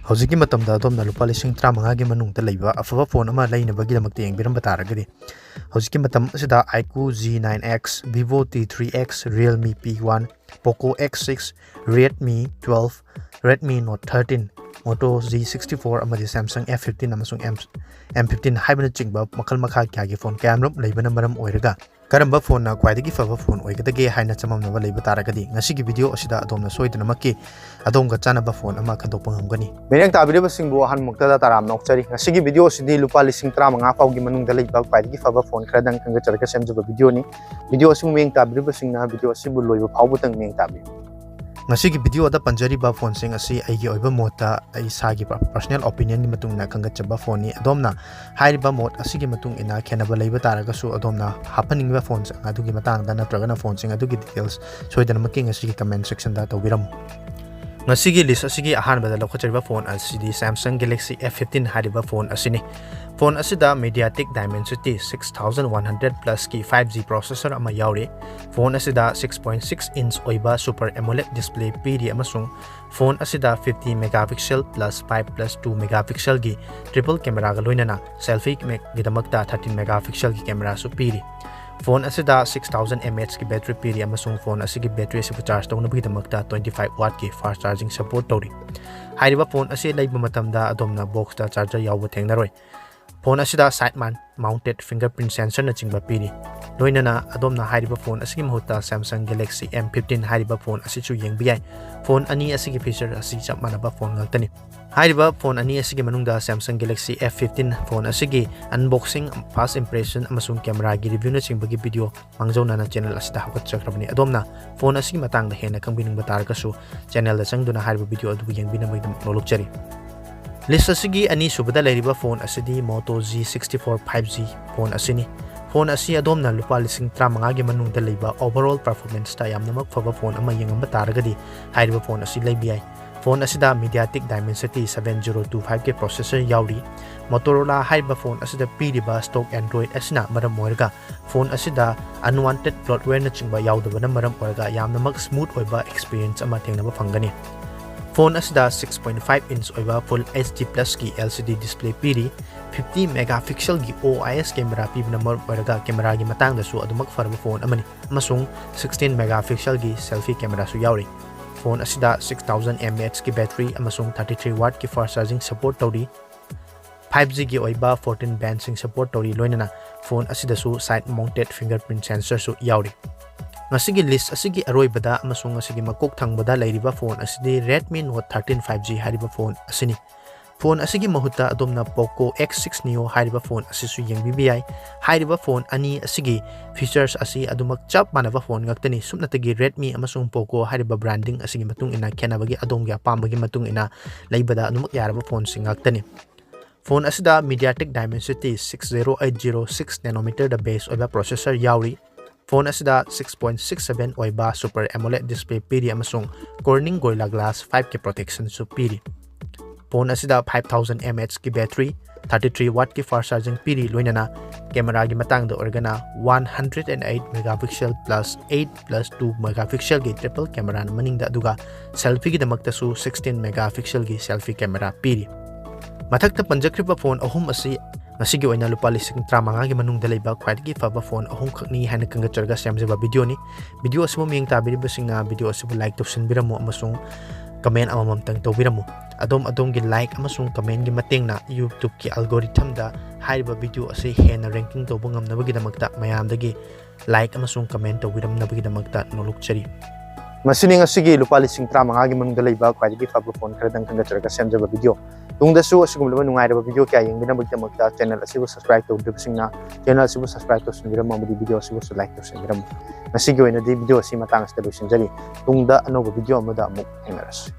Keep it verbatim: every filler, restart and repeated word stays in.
ꯍꯧꯖꯤꯛꯀꯤ ꯃꯇꯝꯗ ꯑꯗꯣꯝꯅ ꯂꯨꯄꯥ ꯂꯤꯁꯤꯡ ꯇꯔꯥꯃꯉꯥꯒꯤ ꯃꯅꯨꯡꯗ ꯂꯩꯕ ꯑꯐꯕ ꯐꯣꯟ ꯑꯃ ꯂꯩꯅꯕꯒꯤꯗꯃꯛꯇ ꯌꯦꯡꯕꯤꯔꯝꯕ ꯇꯥꯔꯒꯗꯤ, ꯍꯧꯖꯤꯛꯀꯤ ꯃꯇꯝ ꯑꯁꯤꯗ iQOO G nine X, Vivo T three X, Realme P one, Poco X six, Redmi twelve, Redmi Note thirteen, Moto G sixty-four ꯑꯃꯗꯤ Samsung F fifteen ꯑꯃꯁꯨꯡ M, M fifteen ꯍꯥꯏꯕꯅꯆꯤꯡꯕ ꯃꯈꯜ ꯃꯈꯥ ꯀꯌꯥꯒꯤ ꯐꯣꯟ ꯀꯌꯥꯃꯔꯨꯝ ꯂꯩꯕꯅ ꯃꯔꯝ ꯑꯣꯏꯔꯒ, ꯀꯔꯝꯕ ꯐꯣꯟꯅ ꯈ꯭ꯋꯥꯏꯗꯒꯤ ꯐꯕ ꯐꯣꯟ ꯑꯣꯏꯒꯗꯒꯦ ꯍꯥꯏꯅ ꯆꯃꯝꯅꯕ ꯂꯩꯕ ꯇꯥꯔꯒꯗꯤ, ꯉꯁꯤꯒꯤ ꯚꯤꯗꯤꯑꯣ ꯑꯁꯤꯗ ꯑꯗꯣꯝꯅ ꯁꯣꯏꯗꯅꯃꯛꯀꯤ ꯑꯗꯣꯝꯒ ꯆꯥꯟꯅꯕ ꯐꯣꯟ ꯑꯃ ꯈꯟꯗꯣꯛꯄ ꯉꯝꯒꯅꯤ꯫ ꯃꯤꯠꯌꯦꯡ ꯇꯥꯕꯤꯔꯤꯕꯁꯤꯡꯕꯨ ꯑꯍꯥꯟꯕꯃꯛꯇꯗ ꯇꯔꯥꯝꯅ ꯑꯣꯛꯆꯔꯤ꯫ ꯉꯁꯤꯒꯤ ꯚꯤꯗꯤꯑꯣ ꯑꯁꯤꯗꯤ ꯂꯨꯄꯥ ꯂꯤꯁꯤꯡ ꯇꯔꯥꯃꯉꯥ ꯐꯥꯎꯒꯤ ꯃꯅꯨꯡꯗ ꯂꯩꯕ ꯈ꯭ꯋꯥꯏꯗꯒꯤ ꯐꯕ ꯐꯣꯟ ꯈꯔꯗꯪ ꯈꯟꯒꯠꯆꯔꯒ ꯁꯦꯝꯖꯕ ꯚꯤꯗꯤꯑꯣꯅꯤ꯫ ꯚꯤꯗꯤꯑꯣ ꯑꯁꯤꯕꯨ ꯃꯤꯠꯌꯦꯡ ꯇꯥꯕꯤꯔꯤꯕꯁꯤꯡꯅ ꯚꯤꯗꯤꯑꯣ ꯑꯁꯤꯕꯨ ꯂꯣꯏꯕ ꯐꯥꯎꯕꯇꯪ ꯃꯤꯠꯌꯦꯡ ꯇꯥꯕꯤꯌꯨ꯫ ꯉꯁꯤꯒꯤ ꯚꯤꯗꯤꯑꯣꯗ ꯄꯟꯖꯔꯤꯕ ꯐꯣꯟꯁꯤꯡ ꯑꯁꯤ ꯑꯩꯒꯤ ꯑꯣꯏꯕ ꯃꯣꯠꯇ, ꯑꯩ ꯏꯁꯥꯒꯤ ꯄꯔ-, personal opinionꯒꯤ ꯃꯇꯨꯡ ꯏꯟꯅ ꯈꯟꯒꯠꯆꯕ ꯐꯣꯟꯅꯤ꯫ ꯑꯗꯣꯝꯅ ꯍꯥꯏꯔꯤꯕ ꯃꯣꯠ ꯑꯁꯤꯒꯤ ꯃꯇꯨꯡ ꯏꯟꯅ ꯈꯦꯠꯅꯕ ꯂꯩꯕ ꯇꯥꯔꯒꯁꯨ, ꯑꯗꯣꯝꯅ ꯍꯥꯞꯍꯟꯅꯤꯡꯉꯤꯕ ꯐꯣꯟꯁꯤꯡ ꯑꯗꯨꯒꯤ ꯃꯇꯥꯡꯗ ꯅꯠꯇ꯭ꯔꯒꯅ ꯐꯣꯟꯁꯤꯡ ꯑꯗꯨꯒꯤ details ꯁꯣꯏꯗꯅꯃꯛꯀꯤ ꯉꯁꯤꯒꯤ comment sectionꯗ ꯇꯧꯕꯤꯔꯝꯃꯨ꯫ ꯉꯁꯤꯒꯤ list ꯑꯁꯤꯒꯤ ꯑꯍꯥꯟꯕꯗ ꯂꯧꯈꯠꯆꯔꯤꯕ ꯐꯣꯟ ꯑꯁꯤꯗꯤ Samsung Galaxy F fifteen ꯍꯥꯏꯔꯤꯕ ꯐꯣꯟ ꯑꯁꯤꯅꯤ꯫ ꯐꯣꯟ ꯑꯁꯤꯗ MediaTek Dimensity six thousand one hundred Plusꯀꯤ five G processor ꯑꯃ ꯌꯥꯎꯔꯤ꯫ ꯐꯣꯟ ꯑꯁꯤꯗ six point six inch ꯑꯣꯏꯕ Super AMOLED display ꯄꯤꯔꯤ ꯑꯃꯁꯨꯡ ꯐꯣꯟ ꯑꯁꯤꯗ fifty megapixel plus five plus two megapixelꯒꯤ triple cameraꯒ ꯂꯣꯏꯅꯅ selfieꯒꯤꯗꯃꯛꯇ thirteen megapixelꯒꯤ cameraꯁꯨ ꯄꯤꯔꯤ꯫ ꯐꯣꯟ ꯑꯁꯤꯗ six thousand mAhꯀꯤ battery ꯄꯤꯔꯤ ꯑꯃꯁꯨꯡ ꯐꯣꯟ ꯑꯁꯤꯒꯤ battery ꯑꯁꯤꯕꯨ charge ꯇꯧꯅꯕꯒꯤꯗꯃꯛꯇ twenty five wattꯀꯤ fast charging support ꯇꯧꯔꯤ꯫ ꯍꯥꯏꯔꯤꯕ ꯐꯣꯟ ꯑꯁꯤ ꯂꯩꯕ ꯃꯇꯝꯗ ꯑꯗꯣꯝꯅ boxꯇ charger ꯌꯥꯎꯕ ꯊꯦꯡꯅꯔꯣꯏ꯫ ꯐꯣꯟ ꯑꯁꯤꯗ side mount-, mounted fingerprint sensorꯅꯆꯤꯡꯕ ꯄꯤꯔꯤ꯫ ꯂꯣꯏꯅꯅ ꯑꯗꯣꯝꯅ ꯍꯥꯏꯔꯤꯕ ꯐꯣꯟ ꯑꯁꯤꯒꯤ ꯃꯍꯨꯠꯇ Samsung Galaxy M fifteen ꯍꯥꯏꯔꯤꯕ ꯐꯣꯟ ꯑꯁꯤꯁꯨ ꯌꯦꯡꯕ ꯌꯥꯏ꯫ ꯐꯣꯟ ꯑꯅꯤ ꯑꯁꯤꯒꯤ feature ꯑꯁꯤ ꯆꯞ ꯃꯥꯟꯅꯕ ꯐꯣꯟ ꯉꯥꯛꯇꯅꯤ꯫ ꯍꯥꯏꯔꯤꯕ ꯐꯣꯟ ꯑꯅꯤ ꯑꯁꯤꯒꯤ ꯃꯅꯨꯡꯗ Samsung Galaxy F fifteen phone ꯑꯁꯤꯒꯤ unboxing, first impression ꯑꯃꯁꯨꯡ cameraꯒꯤ reviewꯅꯆꯤꯡꯕꯒꯤ video ꯃꯥꯡꯖꯧꯅꯅ channel ꯑꯁꯤꯗ ꯍꯥꯞꯀꯠꯆꯈ꯭ꯔꯕꯅꯤ꯫ ꯑꯗꯣꯝꯅ ꯐꯣꯟ ꯑꯁꯤꯒꯤ ꯃꯇꯥꯡꯗ ꯍꯦꯟꯅ ꯈꯪꯕꯤꯅꯤꯡꯕ ꯇꯥꯔꯒꯁꯨ channelꯗ ꯆꯪꯗꯨꯅ ꯍꯥꯏꯔꯤꯕ video ꯑꯗꯨꯕꯨ ꯌꯦꯡꯕꯤꯅꯕꯒꯤꯗꯃꯛ ꯅꯣꯂꯨꯛꯆꯔꯤ꯫ List ꯑꯁꯤꯒꯤ ꯑꯅꯤꯁꯨꯕꯗ ꯂꯩꯔꯤꯕ ꯐꯣꯟ ꯑꯁꯤꯗꯤ Moto G sixty-four five G phone ꯑꯁꯤꯅꯤ꯫ ꯐꯣꯟ ꯑꯁꯤ ꯑꯗꯣꯝꯅ ꯂꯨꯄꯥ ꯂꯤꯁꯤꯡ ꯇꯔꯥꯃꯉꯥꯒꯤ ꯃꯅꯨꯡꯗ ꯂꯩꯕ overall performanceꯇ ꯌꯥꯝꯅꯃꯛ ꯐꯕ ꯐꯣꯟ ꯑꯃ ꯌꯦꯡꯉꯝꯕ ꯇꯥꯔꯒꯗꯤ ꯍꯥꯏꯔꯤꯕ ꯐꯣꯟ ꯑꯁꯤ ꯂꯩꯕ ꯌꯥꯏ꯫ ꯐꯣꯟ ꯑꯁꯤꯗ MediaTek Dimensity seven zero two fiveꯀꯤ processor ꯌꯥꯎꯔꯤ꯫ Motorolaꯅ ꯍꯥꯏꯔꯤꯕ ꯐꯣꯟ ꯑꯁꯤꯗ ꯄꯤꯔꯤꯕ stock Android ꯑꯁꯤꯅ ꯃꯔꯝ ꯑꯣꯏꯔꯒ ꯐꯣꯟ ꯑꯁꯤꯗ unwanted bloatwareꯅꯆꯤꯡꯕ ꯌꯥꯎꯗꯕꯅ ꯃꯔꯝ ꯑꯣꯏꯔꯒ ꯌꯥꯝꯅꯃꯛ smooth ꯑꯣꯏꯕ experience ꯑꯃ ꯊꯦꯡꯅꯕ ꯐꯪꯒꯅꯤ꯫ ꯐꯣꯟ ꯑꯁꯤꯗ six point five inch ꯑꯣꯏꯕ Full H D Plus ꯀꯤ L C D display ꯄꯤꯔꯤ꯫ Fifty megapixel ꯒꯤ O I S camera ꯄꯤꯕꯅ ꯃꯔꯝ ꯑꯣꯏꯔꯒ camera ꯒꯤ ꯃꯇꯥꯡꯗꯁꯨ ꯑꯗꯨꯃꯛ ꯐꯔꯕ ꯐꯣꯟ ꯑꯃꯅꯤ, ꯑꯃꯁꯨꯡ sixteen megapixel ꯒꯤ selfie camera ꯁꯨ ꯌꯥꯎꯔꯤ꯫ ꯐꯣꯟ ꯑꯁꯤꯗ six thousand mAh ꯀꯤ battery ꯑꯃꯁꯨꯡ thirty three watt ꯀꯤ fast charging support ꯇꯧꯔꯤ꯫ Five G ꯒꯤ ꯑꯣꯏꯕ fourteen band ꯁꯤꯡ support ꯇꯧꯔꯤ, ꯂꯣꯏꯅꯅ ꯐꯣꯟ ꯑꯁꯤꯗꯁꯨ side mounted fingerprint sensor ꯁꯨ ꯌꯥꯎꯔꯤ꯫ ꯉꯁꯤꯒꯤ list ꯑꯁꯤꯒꯤ ꯑꯔꯣꯏꯕꯗ ꯑꯃꯁꯨꯡ ꯉꯁꯤꯒꯤ ꯃꯀꯣꯛ ꯊꯪꯕꯗ ꯂꯩꯔꯤꯕ ꯐꯣꯟ ꯑꯁꯤꯗꯤ Redmi Note thirteen five G ꯍꯥꯏꯔꯤꯕ ꯐꯣꯟ ꯑꯁꯤꯅꯤ꯫ ꯐꯣꯟ ꯑꯁꯤꯒꯤ ꯃꯍꯨꯠꯇ ꯑꯗꯣꯝꯅ Poco X six Neo ꯍꯥꯏꯔꯤꯕ ꯐꯣꯟ ꯑꯁꯤꯁꯨ ꯌꯦꯡꯕꯤꯕ ꯌꯥꯏ꯫ ꯍꯥꯏꯔꯤꯕ ꯐꯣꯟ ꯑꯅꯤ ꯑꯁꯤꯒꯤ features ꯑꯁꯤ ꯑꯗꯨꯃꯛ ꯆꯞ ꯃꯥꯟꯅꯕ ꯐꯣꯟ ꯉꯥꯛꯇꯅꯤ꯫ ꯁꯨꯞꯅꯇꯒꯤ Redmi ꯑꯃꯁꯨꯡ Poco ꯍꯥꯏꯔꯤꯕ branding ꯑꯁꯤꯒꯤ ꯃꯇꯨꯡ ꯏꯟꯅ ꯈꯦꯠꯅꯕꯒꯤ, ꯑꯗꯣꯝꯒꯤ ꯑꯄꯥꯝꯕꯒꯤ ꯃꯇꯨꯡ ꯏꯟꯅ ꯂꯩꯕꯗ ꯑꯗꯨꯃꯛ ꯌꯥꯔꯕ ꯐꯣꯟꯁꯤꯡ ꯉꯥꯛꯇꯅꯤ꯫ ꯐꯣꯟ ꯑꯁꯤꯗ MediaTek Dimensity six zero eight zero six nanometer ꯗ base ꯑꯣꯏꯕ processor ꯌꯥꯎꯔꯤ꯫ ꯐꯣꯟ ꯑꯁꯤꯗ six point six seven ꯑꯣꯏꯕ Super AMOLED display ꯄꯤꯔꯤ ꯑꯃꯁꯨꯡ Corning Gorilla Glass five ꯀꯤ protection ꯁꯨ ꯄꯤꯔꯤ꯫ ꯐꯣꯟ ꯑꯁꯤꯗ five thousand mAh ꯀꯤ battery, thirty three watt ꯀꯤ fast charging ꯄꯤꯔꯤ, ꯂꯣꯏꯅꯅ camera ꯒꯤ ꯃꯇꯥꯡꯗ ꯑꯣꯏꯔꯒꯅ one hundred and eight megapixel plus eight plus two megapixel ꯒꯤ triple camera ꯅ ꯃꯅꯤꯡꯗ, ꯑꯗꯨꯒ selfie ꯒꯤꯗꯃꯛꯇꯁꯨ sixteen megapixel ꯒꯤ selfie camera ꯄꯤꯔꯤ꯫ ꯃꯊꯛꯇ ꯄꯟꯖꯈ꯭ꯔꯤꯕ ꯐꯣꯟ ꯑꯍꯨꯝ ꯑꯁꯤ ꯉꯁꯤꯒꯤ ꯑꯣꯏꯅ ꯂꯨꯄꯥ ꯂꯤꯁꯤꯡ ꯇꯔꯥꯃꯉꯥꯒꯤ ꯃꯅꯨꯡꯗ ꯂꯩꯕ ꯈ꯭ꯋꯥꯏꯗꯒꯤ ꯐꯕ ꯐꯣꯟ ꯑꯍꯨꯝꯈꯛꯅꯤ ꯍꯥꯏꯅ ꯈꯟꯒꯠꯆꯔꯒ ꯁꯦꯝꯖꯕ video ꯅꯤ꯫ Video ꯑꯁꯤꯕꯨ ꯃꯤꯠꯌꯦꯡ ꯇꯥꯕꯤꯔꯤꯕꯁꯤꯡꯅ video ꯑꯁꯤꯕꯨ like ꯇꯧꯁꯤꯟꯕꯤꯔꯝꯃꯨ ꯑꯃꯁꯨꯡ comment ꯑꯃꯃꯝꯇꯪ ꯇꯧꯕꯤꯔꯝꯃꯨ꯫ ꯑꯗꯣꯝ ꯑꯗꯣꯝꯒꯤ like ꯑꯃꯁꯨꯡ comment ꯀꯤ ꯃꯇꯦꯡꯅ YouTube ꯀꯤ algorithm ꯗ ꯍꯥꯏꯔꯤꯕ video ꯑꯁꯤ ꯍꯦꯟꯅ ranking ꯇꯧꯕ ꯉꯝꯅꯕꯒꯤꯗꯃꯛꯇ ꯃꯌꯥꯝꯗꯒꯤ like ꯑꯃꯁꯨꯡ comment ꯇꯧꯕꯤꯔꯝꯅꯕꯒꯤꯗꯃꯛꯇ ꯅꯣꯂꯨꯛꯆꯔꯤ꯫ ꯃꯁꯤꯅꯤ ꯉꯁꯤꯒꯤ ꯂꯨꯄꯥ ꯂꯤꯁꯤꯡ ꯇꯔꯥꯃꯉꯥꯒꯤ ꯃꯅꯨꯡꯗ ꯂꯩꯕ ꯈ꯭ꯋꯥꯏꯗꯒꯤ ꯐꯕ ꯐꯣꯟ ꯈꯔꯗꯪ ꯈꯟꯒꯠꯆꯔꯒ ꯁꯦꯝꯖꯕ video꯫ ꯇꯨꯡꯗꯁꯨ ꯑꯁꯤꯒꯨꯝꯂꯕ ꯅꯨꯡꯉꯥꯏꯔꯕ video ꯀꯌꯥ ꯌꯦꯡꯕꯤꯅꯕꯒꯤꯗꯃꯛꯇ channel ꯑꯁꯤꯕꯨ subscribe ꯇꯧꯗ꯭ꯔꯤꯕꯁꯤꯡꯅ channel ꯑꯁꯤꯕꯨ subscribe ꯇꯧꯁꯤꯟꯕꯤꯔꯝꯃꯨ ꯑꯃꯗꯤ video ꯑꯁꯤꯕꯨꯁꯨ like ꯇꯧꯁꯤꯟꯕꯤꯔꯝꯃꯨ꯫ ꯉꯁꯤꯒꯤ ꯑꯣꯏꯅꯗꯤ video ꯑꯁꯤ ꯃꯇꯥꯡ ꯑꯁꯤꯗ ꯂꯣꯏꯁꯤꯟꯖꯔꯤ꯫ ꯇꯨꯡꯗ ꯑꯅꯧꯕ video ꯑꯃꯗ ꯑꯃꯨꯛ ꯊꯦꯡꯅꯔꯁꯤ꯫